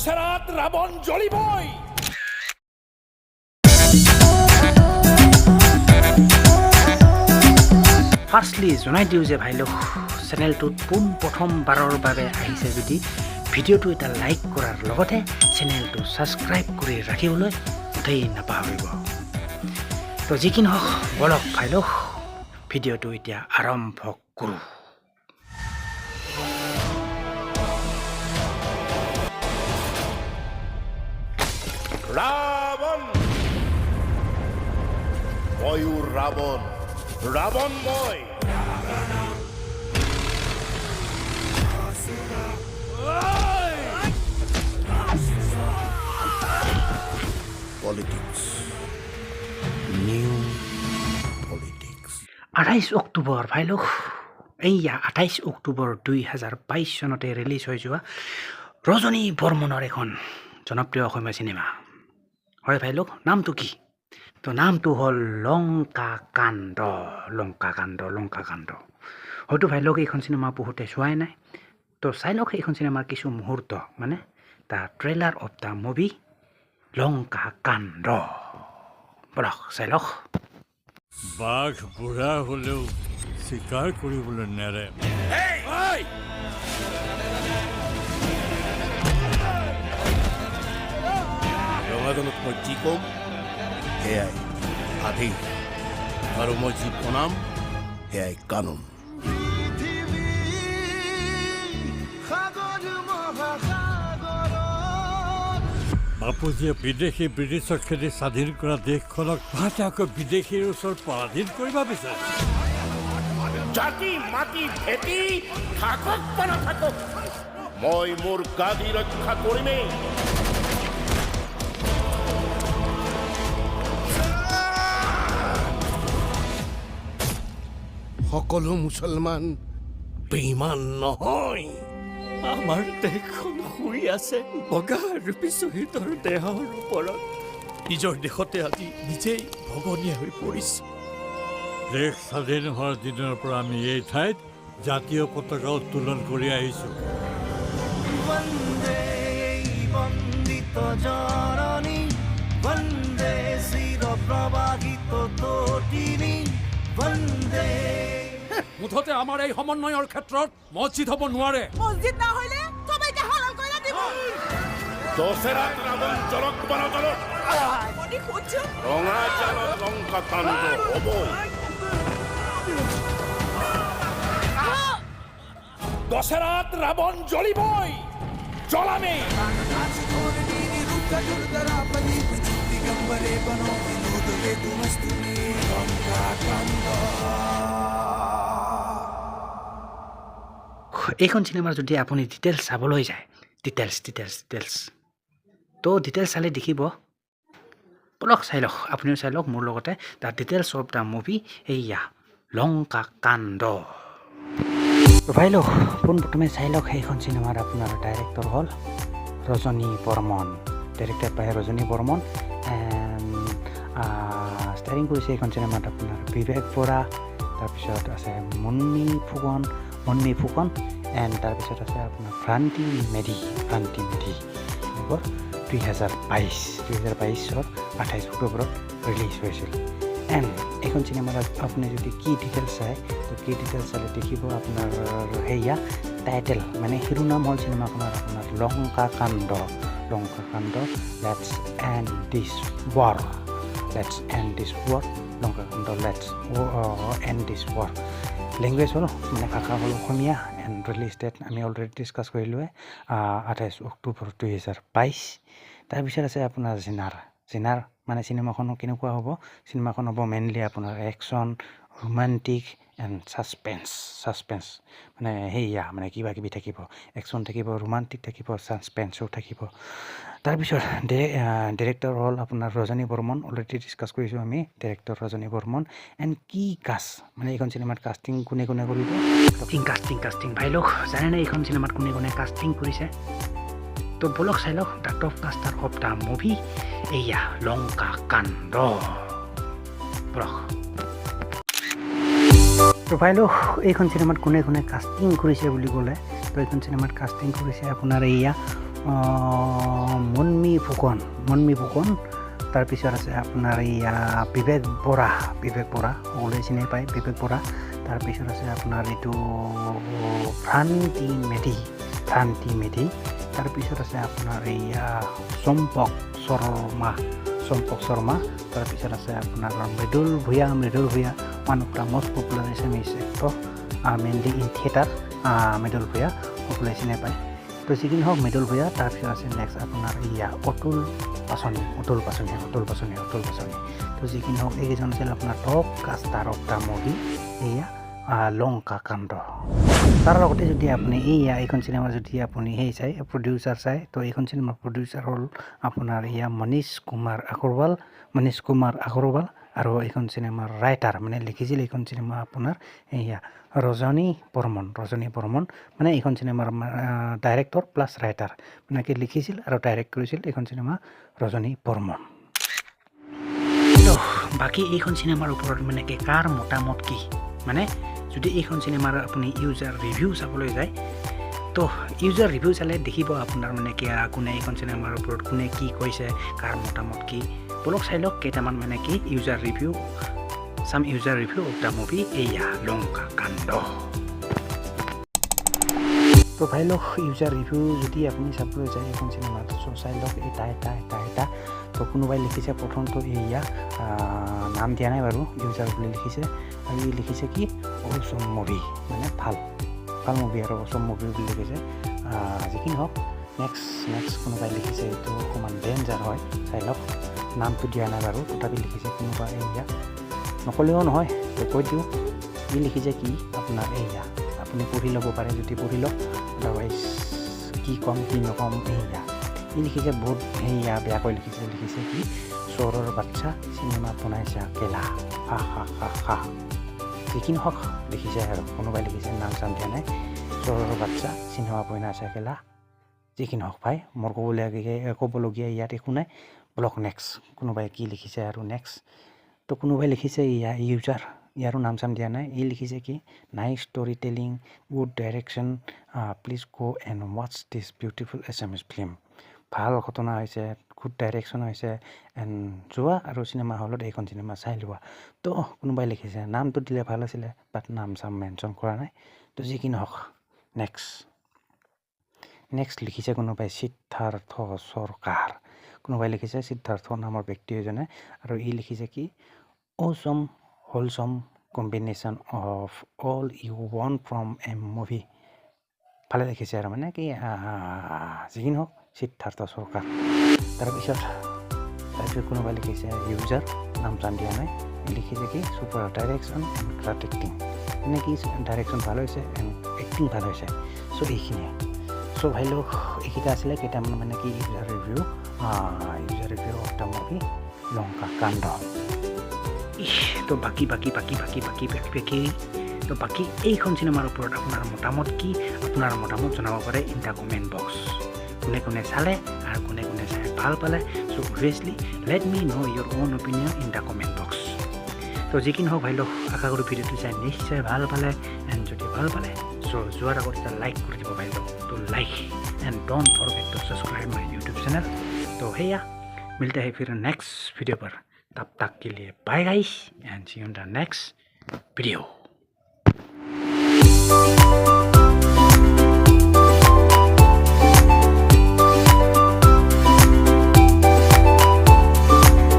দশেৰাত ৰাৱণ জ্বলিবই। ফাৰ্ষ্টলি জনাই দিওঁ যে ভাই লোক, চেনেলটোত পোনপ্ৰথমবাৰৰ বাবে আহিছে যদি ভিডিঅ'টো এটা লাইক কৰাৰ লগতে চেনেলটো ছাবস্ক্ৰাইব কৰি ৰাখিবলৈ মুঠেই নাপাহৰিব। তো যি কি নহওক, বলক ভাই লোক, ভিডিঅ'টো এতিয়া আৰম্ভ কৰোঁ। ৰাৱণ, ময়ো ৰাৱণ, ৰাৱণ মই। Politics. New politics. 28 October ভাই লোক, এইয়া 28 অক্টোবৰ 2022 চনতে ৰিলিজ হৈ যোৱা ৰজনী বৰ্মনৰ এখন জনপ্ৰিয় অসমীয়া চিনেমা হয় ভাই লোক। নামটো কি? তো নামটো হ'ল লংকা কাণ্ড, লংকা কাণ্ড, লংকা কাণ্ড। হয়তো ভাই লোক, এইখন চিনেমা বহুতে চোৱাই নাই। তো চাই লওক এইখন চিনেমাৰ কিছু মুহূৰ্ত, মানে the trailer of the movie Lanka কাণ্ড। বলক, চাই লওক। বাঘ বুঢ়া হ'লেও চিকাৰ কৰিবলৈ নেৰে। এই! ৰঙাজানত মই যি ক'ম সেয়াই আদেশ আৰু মই যি বনাম সেয়াই কানুন। পৃথিৱী সাগৰ মহাসাগৰত। বাপুজীয়ে বিদেশী ব্ৰিটিছক খেদি স্বাধীন কৰা দেশখনক তাহাঁতে আকৌ বিদেশীৰ ওচৰত পৰাধীন কৰিব বিচাৰে। জাতি মাটি ভেটি থাকক বা নাথাকক, মই মোৰ গাদী ৰক্ষা কৰিমেই। সকলো মুছলমান বেইমান নহয়। আমাৰ দেশখন শুই আছে বগা ৰূপী শ্বহীদৰ দেহৰ ওপৰত। নিজৰ দেশতে আজি নিজেই ভগনীয়া হৈ পৰিছে। দেশ স্বাধীন হোৱাৰ দিনৰ পৰা আমি এই ঠাইত জাতীয় পতাকা উত্তোলন কৰি আহিছোঁ। বন্দে বন্দিত জননী, বন্দে চিৰ প্ৰবাহিত তটিনী, বন্দে। মুঠতে আমাৰ এই সমন্বয়ৰ ক্ষেত্ৰত মছজিদ হ'ব নোৱাৰে। মসজিদ না হইলে সবাইকে হালাল কইৰা দিব। দশেৰাত ৰাৱণ জ্বলক বা নজ্বলক, মনি খুঁজছো। ৰঙাজানত লংকা কাণ্ড হ'বই। দশেৰাত ৰাৱণ জ্বলিবই, জ্বলামেই। এইখন চিনেমাৰ যদি আপুনি ডিটেইলছ চাবলৈ যায়, ডিটেইলছ, ডিটেইলছ, ডিটেইলছ, তো ডিটেইলছ চালে দেখিব। বলক, চাই লওক, আপুনিও চাই লওক মোৰ লগতে the details of the movie এইয়া লংকা কাণ্ড। তো ভাই লওক, পোনপ্ৰথমে চাই লওক, সেইখন চিনেমাৰ আপোনাৰ ডাইৰেক্টৰ হ'ল Rajni Barman, director by Rajni Barman. And starring কৰিছে এইখন চিনেমাত আপোনাৰ বিবেক বৰা, তাৰপিছত আছে মুন্মি ফুকন, মুন্মি ফুকন, এণ্ড তাৰপিছত আছে আপোনাৰ ভ্ৰান্তি মেধি, ভ্ৰান্তি মেধি। এইবোৰ 2022, 2022ৰ 28 অক্টোবৰত ৰিলিজ হৈছিল। এণ্ড এইখন চিনেমাৰ আপুনি যদি কি ডিটেইলছ চায়, তো কি ডিটেইলছ চালে দেখিব আপোনাৰ সেয়া টাইটেল মানে শিৰোনাম হ'ল চিনেমাখনৰ আপোনাৰ লংকা কাণ্ড, লংকা কাণ্ড, let's end this war, let's end this war, Lanka কাণ্ড, let's end this war. Language হ'ল, মানে ভাষা হ'ল অসমীয়া। এণ্ড ৰিলিজ ডেট আমি অলৰেডি ডিছকাছ কৰিলোঁৱে, 28 অক্টোবৰ 2022। তাৰপিছত আছে আপোনাৰ জেনাৰ। জেনাৰ মানে চিনেমাখনো কেনেকুৱা হ'ব? চিনেমাখন হ'ব মেইনলি আপোনাৰ action, romantic and suspense. Suspense মানে সেয়া মানে কিবা কিবি থাকিব, একশ্যন থাকিব, ৰোমান্টিক থাকিব, ছাছপেঞ্চো থাকিব। তাৰপিছত ডিৰেক্টৰ হ'ল আপোনাৰ ৰজনী বৰ্মন, অলৰেডি ডিছকাছ কৰিছোঁ আমি, ডিৰেক্টৰ ৰজনী বৰ্মন। এণ্ড কি কাষ্ট, মানে এইখন চিনেমাত কাষ্টিং কোনে কোনে কৰিব? Casting, casting, casting. ভাই লোক, জানেনে এইখন চিনেমাত কোনে কোনে কাষ্টিং কৰিছে? তো বলক, চাই লওক the top caster of the movie এইয়া লংকা কাণ্ড। বলক। তো ভাই লোক, এইখন চিনেমাত কোনে কোনে কাষ্টিং কৰিছে বুলি ক'লে, তো এইখন চিনেমাত কাষ্টিং কৰিছে আপোনাৰ এইয়া মুন্মি ফুকন, মুন্মি ফুকন। তাৰপিছত আছে আপোনাৰ এইয়া বিবেক বৰা, বিবেক বৰা সকলোৱে চিনি পায়, বিবেক বৰা। তাৰপিছত আছে আপোনাৰ এইটো ভ্ৰান্তি মেধি, ভ্ৰান্তি মেধি। তাৰপিছত আছে আপোনাৰ এইয়া চম্পক শৰ্মা, চম্পক শৰ্মা। তাৰপিছত আছে আপোনাৰ Mridul Bhuyan, Mridul Bhuyan, one of the most popular Assamese actor, mainly in theatre. Mridul Bhuyan সকলোৱে চিনি পায়। তো যি কি নহওক, মৃদুল ভূঞা। তাৰপিছত আছে নেক্সট আপোনাৰ এইয়া অতুল পাচনি, অতুল পাচনি, অতুল পাচনি, অতুল পাচনি। তো যি কি নহওক, এইকেইজন আছিল আপোনাৰ top caster of the movie এইয়া লংকা কাণ্ড। তাৰ লগতে যদি আপুনি এইয়া এইখন চিনেমা যদি আপুনি সেই চাই, প্ৰডিউচাৰ চাই, তো এইখন চিনেমাৰ প্ৰডিউচাৰ হ'ল আপোনাৰ এয়া মনীষ কুমাৰ আগৰৱাল, মনীষ কুমাৰ আগৰৱাল। আৰু এইখন চিনেমাৰ ৰাইটাৰ, মানে লিখিছিল এইখন চিনেমা আপোনাৰ এয়া ৰজনী বৰ্মন, ৰজনী বৰ্মন। মানে এইখন চিনেমাৰ ডাইৰেক্টৰ প্লাছ ৰাইটাৰ, মানে কি লিখিছিল আৰু ডাইৰেক্ট কৰিছিল এইখন চিনেমা ৰজনী বৰ্মন। তো বাকী এইখন চিনেমাৰ ওপৰত মানে কি কাৰ মতামত কি, মানে যদি এইখন চিনেমাৰ আপুনি ইউজাৰ ৰিভিউ চাবলৈ যায়, তো ইউজাৰ ৰিভিউ চালে দেখিব আপোনাৰ মানে কি কোনে এইখন চিনেমাৰ ওপৰত কোনে কি কৈছে, কাৰ মতামত কি। বলক চাই লওক কেইটামান মানে কি user review, some user review of the movie এইয়া লংকা কাণ্ড। তো ভাই লওক, ইউজাৰ ৰিভিউ যদি আপুনি চাবলৈ যায় এইখন চিনেমাত, চ' চাই লওক এটা এটা এটা এটা। তো কোনোবাই লিখিছে প্ৰথমটো এইয়া, নাম দিয়া নাই বাৰু, ইউজাৰ বুলি লিখিছে। আৰু ই লিখিছে কি অ'চম মুভি, মানে ভাল ভাল মুভি আৰু অ'চম মুভি বুলি লিখিছে। যি কি নহওক, নেক্সট কোনোবাই লিখিছে এইটো অকণমান ডেঞ্জাৰ হয়, চাই লওক। নামটো দিয়া নাই বাৰু, তথাপি লিখিছে কোনোবা এইয়া, নক'লেও নহয় তো কৈ দিওঁ। ই লিখিছে কি আপোনাৰ এইয়া, আপুনি পঢ়ি ল'ব পাৰে যদি পঢ়ি লওক, আদাৰৱাইজ কি ক'ম কি নক'ম। এইয়া ই লিখিছে বহুত সেয়া বেয়াকৈ লিখিছে, লিখিছে কি চোৰৰ বাচ্চা চিনেমা বনাইছা কেলা, হা হা হা হা। যি কি নহওক লিখিছে আৰু কোনোবাই লিখিছে, নাম চাম দিয়া নাই, চোৰৰ বাচ্চা চিনেমা বনাইছা কেলা। যি কি নহওক ভাই, মোৰ ক'বলগীয়া ইয়াত একো নাই। বলক নেক্সট কোনোবাই কি লিখিছে আৰু নেক্সট। তো কোনোবাই লিখিছে ইয়া ইউজাৰ, ইয়াৰো নাম চাম দিয়া নাই, ই লিখিছে কি nice story telling, good direction, please go and watch this beautiful Assamese film. ভাল ঘটনা হৈছে, গুড ডাইৰেকশ্যন হৈছে, এণ্ড যোৱা আৰু চিনেমা হলত এইখন চিনেমা চাই লোৱা। তো কোনোবাই লিখিছে, নামটো দিলে ভাল আছিলে, বাট নাম চাম মেনশ্যন কৰা নাই। তো যি কি নহওক, নেক্সট লিখিছে কোনোবাই সিদ্ধাৰ্থ চৰকাৰ, কোনোবাই লিখিছে সিদ্ধাৰ্থ নামৰ ব্যক্তি এজনে। আৰু ই লিখিছে কি awesome wholesome combination of all you want from a movie। ভালে লিখিছে আৰু মানে কি যি কি নহওক, সিদ্ধাৰ্থ চৰকাৰ। তাৰপিছত কোনোবাই লিখিছে ইউজাৰ, নাম চাম দিয়া নাই, লিখিছে কি super direction and great acting, মানে কি ডাইৰেকশ্যন ভাল হৈছে এণ্ড এক্টিং ভাল হৈছে। চ' এইখিনিয়ে। চ' ভাই লোক, এইকেইটা আছিলে কেইটামান মানে কি user review of the movie Lanka কাণ্ড। তো বাকী বাকী বাকী বাকী বাকী বাকী বাকী তো বাকী এইখন চিনেমাৰ ওপৰত আপোনাৰ মতামত কি, আপোনাৰ মতামত জনাব পাৰে ইন the comment box. কোনে কোনে চালে আৰু কোনে কোনে চাই ভাল পালে, so obviously let me know your own opinion in the comment box. তো যি কি নহওক ভাই লোক, আশা কৰোঁ ভিডিঅ'টো চাই নিশ্চয় ভাল পালে। এণ্ড যদি ভাল পালে, চ' যোৱাৰ আগত এটা লাইক কৰি দিব ভাই লোক, তো like and don't forget to subscribe my YouTube channel. तो সেয়া मिलते हैं फिर नेक्स्ट वीडियो पर, तब तक के लिए bye guys and see you in the next video.